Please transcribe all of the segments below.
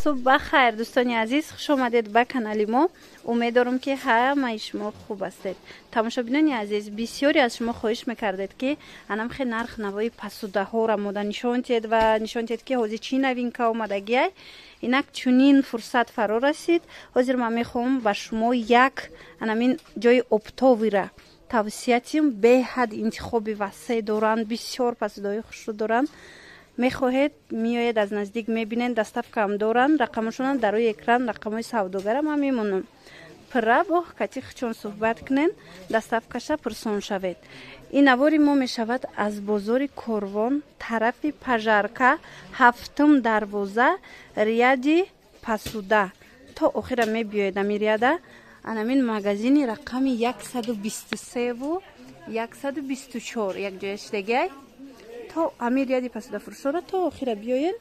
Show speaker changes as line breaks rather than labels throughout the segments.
Субҳ бахайр, дӯстони азиз, хуш омадед ба канали мо. Умед дорам, ки ҳамаи шумо хуб ҳастед. Тамошобинони азиз, бисёре аз шумо хоҳиш мекардед, ки анамхе нарх навои пасудаҳоро мода нишон диҳед ва нишон диҳед, ки ҳозир чӣ новинка омадагиай. Инак чунин фурсат фаро расид. Ҳозир ман мехоҳам ба шумо як анамин ҷои оптовый ра тавсия тиҳам. Беҳад интихоби васеъ доранд, бисёр пасудаҳои хушрӯ доранд. Мехоҳед, меоед, аз наздик мебинед. Доставка ам доранд. Рақамошонам дар рӯи экран, рақамҳои савдогара ман мемонам. Пурра бо кати хучон суҳбат кунен, доставка ша пурсон шавед. Ин навори мо мешавад аз бозори Корвон, тарафи Пожарка, ҳафтум дарвоза, ряд и пасуда. То охира мебиёед, ами ряд а, анамин магазини рақами 123ву 124 якҷоя шидагиай. То ҳамин ряд и пасудафурӯшоро то охира биёен,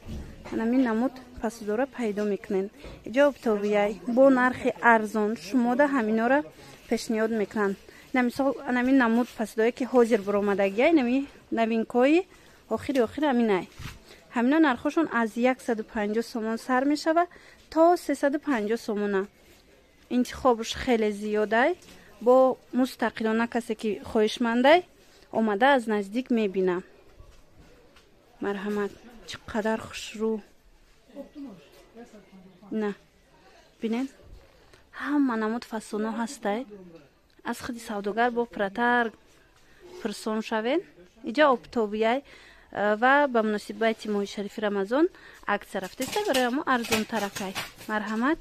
анамин намуд пасудора пайдо мекунен. Иҷо оптовый яй, бо нархи арзон шумода ҳаминора пешниҳод мекунанд. На мисол, анамин намуд пасудое, ки ҳозир баромадагиай, нами новинка ҳои охири охир ҳаминай. Ҳамино нархошон аз 150 сомон сар мешава то 350 сомона. Интихобш хеле зиёдай. Бо мустақилона касе ки хоҳишмандай, омада аз наздик мебина. Марҳамат, чӣ қадар хушрӯ! На, бинед, ҳама намуд фасоно ҳастай. Аз худи савдогар бо пурратар пурсон шавед. Иҷа оптовый яй ва ба муносибати моҳи шарифи Рамазон акция рафтеста, барои ҳамо арзонтаракай. Марҳамат.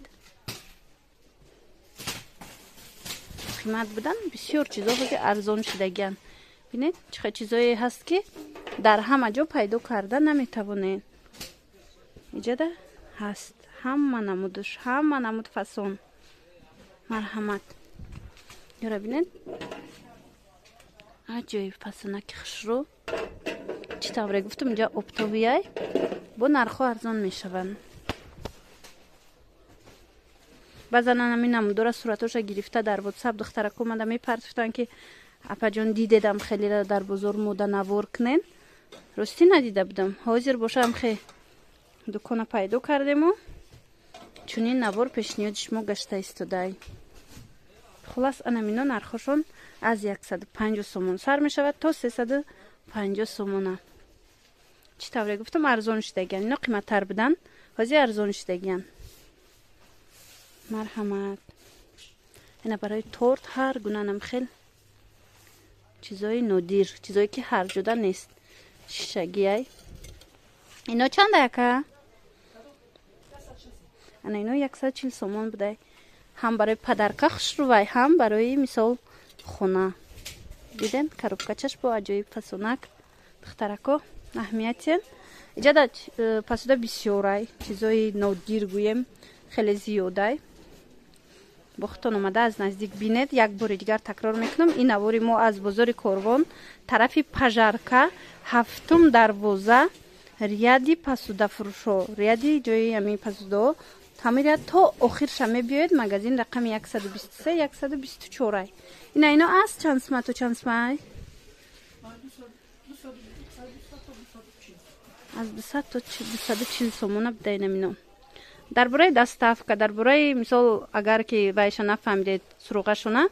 Қимат будан бисёр чизо ҳози арзон шидагиянд. Бинед, чӣ хел чизое ҳаст, ки дар ҳама ҷо пайдо карда наметавонед. Иҷада ҳаст ҳама намудаш, ҳама намуд фасон. Марҳамат, ёра бинед, аҷоиб фасонаки хушрӯ. Чӣ тавре гуфтам, инҷа оптовый яй, бо нархҳо арзон мешаванд. Баъзан ҳамин намудора суратоша гирифта дар Ватсап духтарако омада мепартофтанд, ки апаҷон, дидедам, хелера дар бозор мода навор кунен. Ростӣ, надида будам. Ҳозир бошам, хе дукона пайдо кардему чунин навор пешниҳоди шумо гашта истодай. Хулас, анамино нархошон аз 150 сомон сар мешавад то 350 сомона. Чӣ тавре гуфтам, арзон шидагиян. Ино қиматтар буданд, ҳозир арзон шидагиян. Марҳамат, ина барои торт ҳар гунанам хел чизои нодир, чизое ки ҳар ҷода нест. Шишагиай ино чанда, яка? Ана ино 140 сомон будай. Ҳам барои подарка хушрӯвай, ҳам барои мисол хона. Дидем, коробка чаш бо аҷоиб фасонак. Духтарако, аҳамиятен, иҷада пасуда бисёрай, чизои нодир гӯем, хеле зиёдай. Бо худтон омада аз наздик бинед. Як бори дигар такрор мекунам: ин навори мо аз бозори Корвон, тарафи Пожарка, ҳафтум дарвоза, ряд и пасудафурӯшо, ряд и ҷои ҳамин пасудао. Ҳамин ряд то охирша мебиёед, магазин рақами 123, 124 ай. Ина ино аз чанд сма то чанд смай? Аз 200 то 240 сомона буда инамино. Дар бораи доставка, дар бораи мисол, агар ки вайша нафаҳмидед, суроғашона,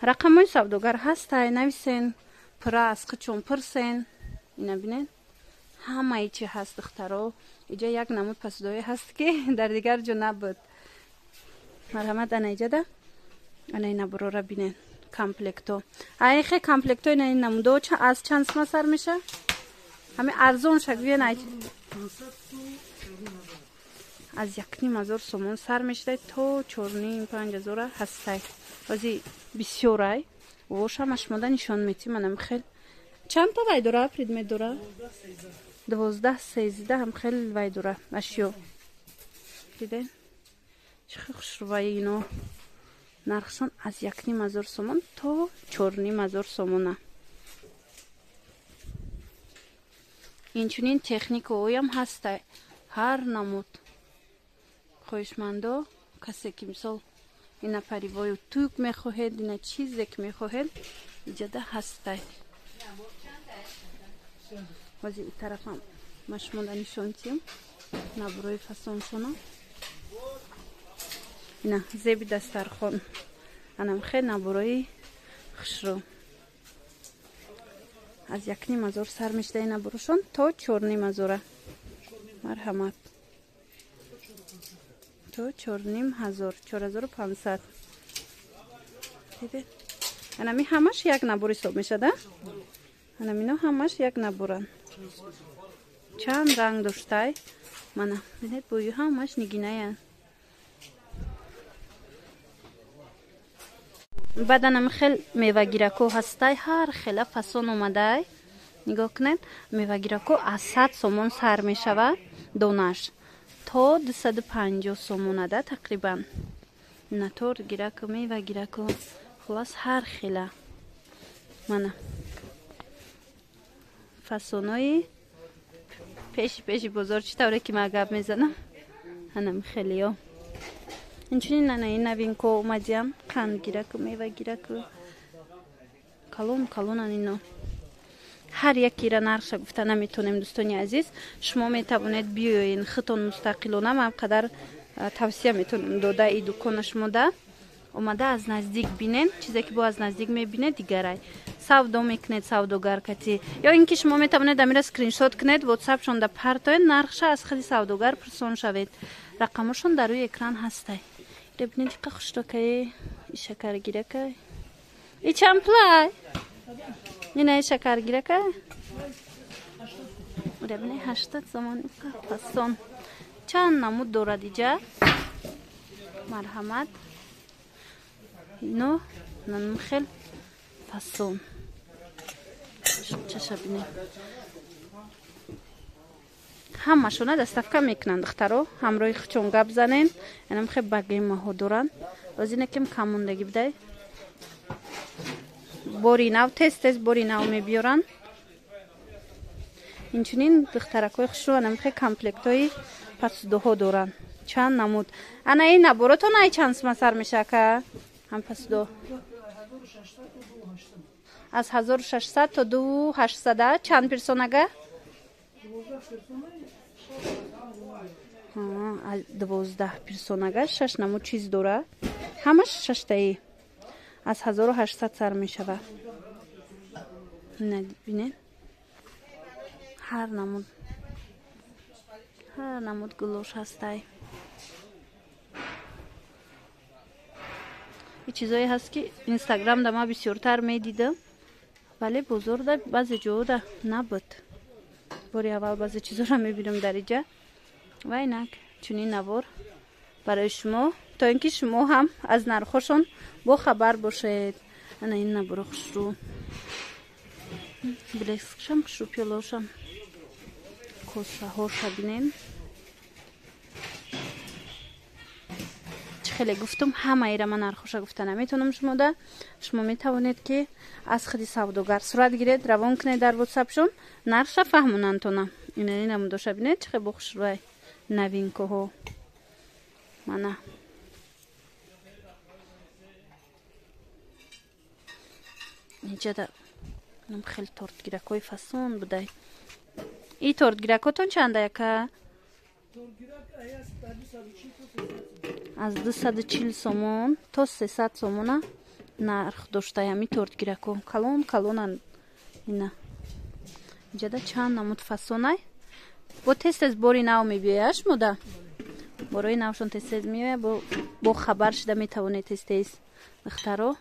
рақамҳои савдогар ҳастай, нависен, пурра аз хичон пурсен. Ина бинед, ҳамаи чи ҳаст, духтаро. Иҷа як намуд пасудое ҳаст, ки дар дигар ҷо набуд. Марҳамат, ана иҷада, ана ина бурора бинед, комплект о. Айхе комплект о, ина ин намудо аз чанд сма сар меша? Ҳами арзон шагӯен. Аз 1,5 ҳазор сомон сар мешудай то 4,5, 5 ҳазора ҳастай. Ҳози бисёрай, вошам ашмода нишон метим. Манам хел чандта вай дора, предмет дора, 12, 13 ҳам хел вай дора, ашё. Диден, чӣ хел хушрӯваи ино! Нархшон аз 1,5 ҳазор сомон то 4,5 ҳазор сомона. Инчунин техникаҳоям ҳастай, ҳар намуд. Хоҳишмандо, касе ки мисол ина паривою тук мехоҳед, ина чизе ки мехоҳед, иҷада ҳастай. Ҳозир и тарафам ма шумода нишон тиҳам набурои фасоншона. Ина зеби дастархон. Анам хе наборои хушрӯ. Аз 1,5 ҳазор сар мешуда ин наборошон то 4,5 ҳазора. Марҳамат. То 4,5 ҳазор, 4500. Дидед? Анами ҳамаш як набор ҳисоб мешада? Анамино ҳамаш як наборанд. Чанд ранг доштай? Мана, бинед, бою ҳамаш нигинаянд. Баъд анами хел мевагирако ҳастай, ҳар хела фасон омадай. Нигоҳ кунед, мевагирако аз 100 сомон сар мешавад донаш то 250 сомонада тақрибан. На тортгираку, мевагираку, хулас ҳар хела. Мана фасонои пеши пеши бозор, чӣ тавре ки ман гап мезанам, анами хелиё. Инчунин ана ин новинко омадиям, қандгираку, мевагираку, калон калонан ино. Ҳар якира нархша гуфта наметонем, дӯстони азиз. Шумо метавонед биёен худтон мустақилона. Ман қадар тавсия метонам дода и дукона шумода омада аз наздик бинен. Чизе ки бо аз наздик мебинед, дигарай. Савдо мекунед савдогар кати, ё ин ки шумо метавонед амира скриншот кунед, ватсапшонда партоед, нархша аз худи савдогар пурсон шавед. Рақамошон дар рӯи экран ҳастай. Ира бинед, иқа хушрокае, и шакаргиракай. И чанд пулай? Ина и шакаргиракай? Ира бинед, 80 сомон, иқа фасон. Чанд намуд дорад иҷа? Марҳамат. Ино нанум хел фасон. Чаша бинед. Ҳамашона доставка мекунанд, духтаро, ҳамроҳи хучон гап занен. Инам хел багемаҳо доранд. Боз инакем камондагӣ бидай. Бори нав, тез тез бори нав мебиёранд. Инчунин духтаракҳои хушрӯ анам хел комплектҳои пасудоҳо доранд. Чанд намуд. Ана ин наборотон ай чанд сума сар мешава ка? Ҳам пасудо. Аз 1600 то 2800. Чанд персонага? 12 персонага шаш намуд чиз дора. Ҳамаш шаштаи. Аз 1800 сар мешава. Бинед. Ҳар намуд. Ҳар намуд гулош ҳастай. И чизое ҳаст ки инстаграмда ман бисёртар медидам, вале бозорда баъзе ҷода набуд. Бори аввал баъзе чизоро мебинам дар иҷа. Ва инак чунин навор барои шумо, то ин ки шумо ҳам аз нархҳошон бохабар бошед. Ана ин наборо хушрӯ, блескшам хушрӯ, пиёлошам, косаҳоша бинен. Хеле гуфтум, ҳамаира ман нархоша гуфта наметавонам шумода. Шумо метавонед ки аз худи савдогар сурат гиред, равон кунед дар ватсапшон, нархша фаҳмонандтона. Инани намудоша бинед, чӣ хел бохушрӯай новинкоҳо. Мана инҷада хеле тортгиракҳои фасон будай. И тортгиракҳотон чанда яка? Аз 240 сомон то 300 сомона нарх доштай ҳами тортгирако. Калон калонан ина. Инҷада чанд намуд фасонай. Бо тез тез бори нав мебиёяд шумода? Борои навшон тез тез меояд, бо хабар шуда метавонед тез тез, духтаро.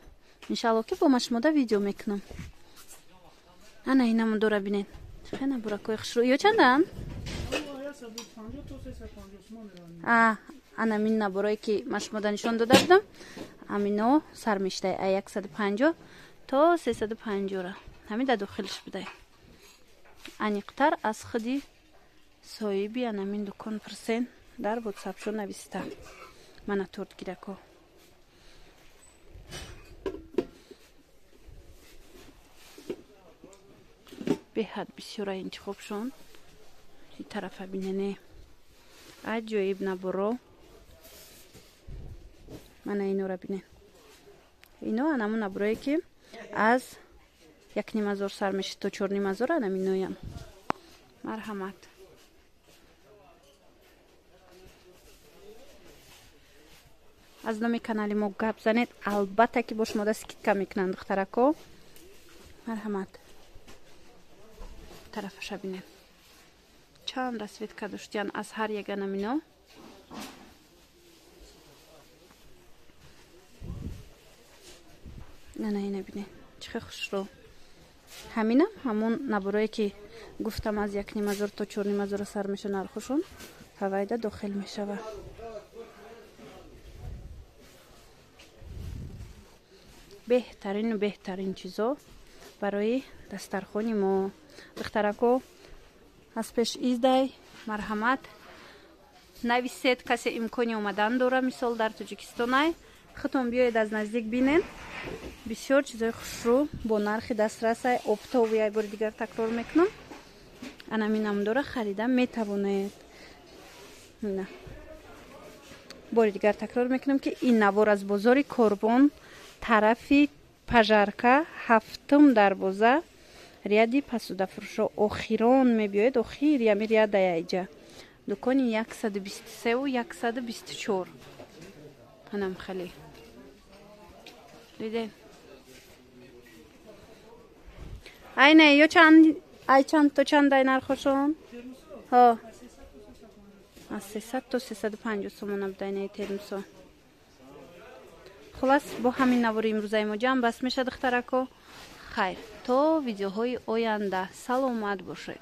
Иншалло ки бо ма шумода видео мекунам. Ана ин намудора бинед. Хе наборакҳои хушрӯ. Ё чанданд? Ана мин наборое ки ман шумода нишон дода будам, амино сар мешудай а 150 то 350-ра. Ҳамин дар дохилш будай. Аниқтар аз худи соҳиби анамин дукон пурсен, дар ватсапшо нависта. Мана тортгирако. Беҳад бисёра интихобшон. И тарафа бинене. Аҷоиб наборо. Мана инора бинен. Ино анамун наборое ки аз 1,5 ҳазор сар мешид то 4,5 ҳазор, анаминоям. Марҳамат. Аз номи канали мо гап занед, албатта ки бо шумо да скидка мекунанд, духтарако. Марҳамат, тарафаша бинед, чанд расцветка доштиян аз ҳар ягана мино. Нана, ина бинед, чӣ хел хушрӯ. Ҳаминам ҳамон наборое ки гуфтам, аз 1500 то 4500 сар меша нархушон, ҳавайда дохил мешава. Беҳтарину беҳтарин чизо барои дастархони мо, духтарако, аз пеш издай. Марҳамат, нависед, касе имкони омадан дора, мисол, дар Тоҷикистонай, худтон биёед, аз наздик бинен. Бисёр чизои хушрӯ бо нархи дастрасай, оптовый. Як бори дигар такрор мекунам, анами намдора харида метавонед. Бори дигар такрор мекунам, ки ин навор аз бозори Корвон, тарафи Пожарка, ҳафтум дарвоза, ряди пасудафурӯшо, охирон мебиёед, охир ями рядая, иҷа дукони 123-у 124. Анам хеле дидед. Айна ё чанд, ай чанд то чанд ай нархошон? Ҳо, аз 300 то 350 сомона буда инаи термсо. Хулас, бо ҳамин навори имрӯзаи мо ҷамъ баст мешад, духтарако. Хайр, то видеоҳои оянда, саломат бошед.